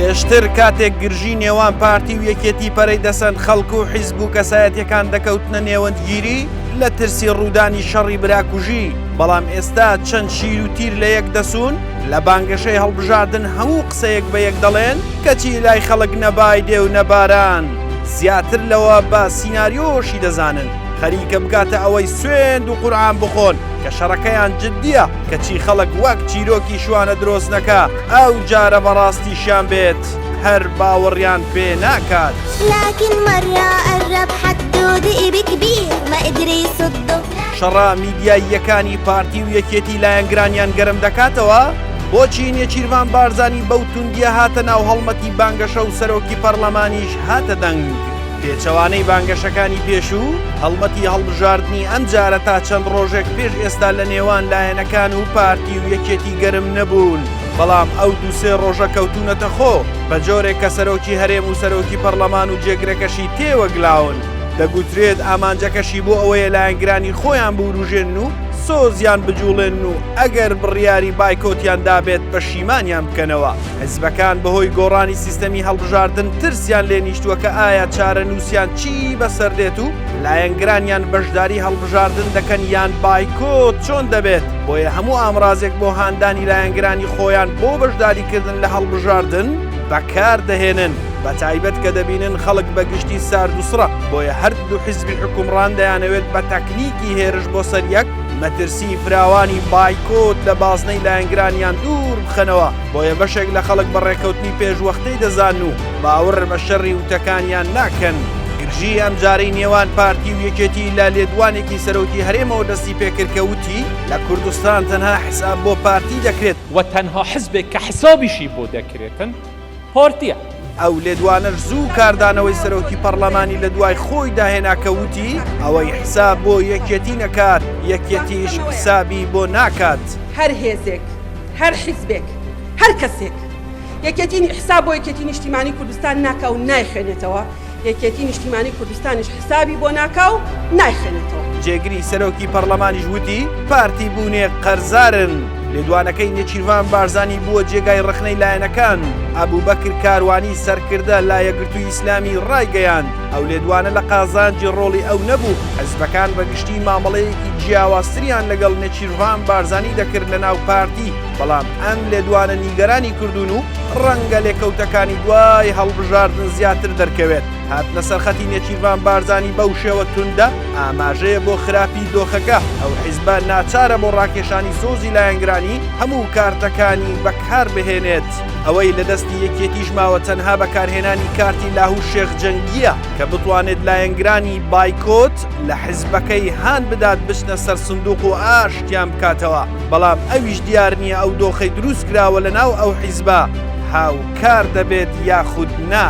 پێشتر کاتێک گرژی نێوان پارتی و یەکێتی پەرەی دەسەند خەڵک و حیزب و کەسایەتیەکان دەکەوتنە نێوەندگیری لە ترسی ڕوودانی شەڕی براکوژی، بەڵام ئێستا چەند شیر و تیر لە یەک دەسوون، لە بانگەشەی هەڵبژاردن هەموو قسەیەک بە یەک دەڵێن، کەچی لای خەڵک نە بای دێ و نە باران، زیاتر لەوە بە سیناریۆشی دەزانن، خەریکە بگاتە ئەوەی سوێند و قورعان بخۆن کە شەڕەکەیان جدییە، کەچی خەڵک وەک چیرۆکی شوانە درۆزنەکە ئەو جارە بەڕاستیشیان بێت هەر باوەڕیان پێ ناکات. لكن مرة قرب حده دقي بكبير ما قدر يصده. شەڕە میدیاییەکانی پارتی و یەکێتی لایەنگرانیان گەرم دەکاتەوە؟ بۆچی نێچیرڤان بارزانی بەو توندیە هاتە ناو هەڵمەتی بانگەشە و سەرۆکی پەڕلەمانیش هاتە دەنگ؟ پێچەوانەی بانگەشەکانی پێشوو، هەڵمەتی هەڵبژاردنی ئەمجارە تا چەند ڕۆژێک پێش ئێستا لە نێوان لایەنەکان و پارتی و یەکێتی گەرم نەبوون، بەڵام ئەو دوو سێ ڕۆژە کەوتوونەتە خۆ، بە جۆرێک کە سەرۆکی هەرێم و سەرۆکی پەڕلەمان و جێگرەکەشی تێوەگلاون. دەگوترێت ئامانجەکەشی بۆ ئەوەیە لایەنگرانی خۆیان بوروژێنن و سۆزیان بجوڵێنن و ئەگەر بڕیاری بایکۆتیان دابێت پەشیمانیان بکەنەوە. حزبەکان بەهۆی گۆڕانی سیستەمی هەڵبژاردن ترسیان لێ نیشتووە کە ئایا چارەنووسیان چی بەسەر دێت و لایەنگرانیان بەشداری هەڵبژاردن دەکەن یان بایکۆت چۆن دەبێت، بۆیە هەموو ئامرازێک بۆ هاندانی لایەنگرانی خۆیان بۆ بەشداریکردن لە هەڵبژاردن بەکار دەهێنن، بەتایبەت کە دەبینن خەڵک بە گشتی سارد و سڕە، بۆیە هەردوو حزبی حوکمڕان دەیانەوێت بە تەکنیکی هێرش بۆ سەر یەک مەترسی فراوانی بایکۆت لە بازنەی لایەنگرانیان دوور بخەنەوە. بۆیە بەشێک لە خەڵک بە ڕێکەوتنی پێشوەختەی دەزانن و باوەڕ بە شەڕی وتەکانیان ناکەن. گرژیی ئەمجارەی نێوان پارتی و یەکێتی لە لێدوانێکی سەرۆکی هەرێمەوە دەستی پێکرد کە وتی، لە کوردستان تەنها حساب بۆ پارتی دەکرێت. وە تەنها حزبێک کە حسابیشی بۆ دەکرێتن پارتیە. ئەو لێدوانەش زوو کاردانەوەی سەرۆکی پەڕلەمانی لە دوای خۆیدا هێنا کە وتی، ئەوەی حساب بۆ یەکێتی نەکات، یەکێتیش حسابی بۆ ناکات. هەر هێزێک هەر حیزبێک، هەر کەسێک یەکێتی حساب بۆ یەکێتی نیشتیمانی کوردستان ناکا و نایخوێنێتەوە، یەکێتی نیشتیمانی کوردستانیش حسابی بۆ ناکا و نایخوێنێتەوە. جێگری سەرۆکی پەڕلەمانیش وتی، پارتی بوونێ قەرزارن. لێدوانەکەی نێچیرڤان بارزانی بووە جێگای ڕەخنەی لایەنەکان، ئەبوبەکر کاروانی سەرکردە لە یەکگرتووی ئیسلامی ڕایگەیاند، ئەو لێدوانە لە قازانجی ڕۆڵی ئەو نەبوو، حزبەکان بە گشتی مامەڵەیەکی جیاوازتریان لەگەڵ نێچیرڤان بارزانی دەکرد لەناو پارتی، بەڵام ئەم لێدوانە نیگەرانی کردوون و ڕەنگە لێکەوتەکانی دوای هەڵبژاردن زیاتر دەرکەوێت. هاتنە سەرخەتی نێچیرڤان بارزانی بەو شێوە توندە ئاماژەیە بۆ خراپی دۆخەکە، ئەو حیزبە ناچارە بۆ ڕاکێشانی سۆزی لایەنگرانی هەموو کارتەکانی بەکاربهێنێت. ئەوەی لە دەستی یەکێتیش ماوە تەنها بەکارهێنانی کارتی لاهور شێخ جەنگییە کە بتوانێت لایەنگرانی بایکۆت لە حزبەکەی هان بدات بچنە سەر سندوق و ئاشتیان بکاتەوە، بەڵام ئەویش دیار نییە ئەو دۆخەی دروستکراوە لەناو ئەو حیزبە هاوکار دەبێت یاخود نا.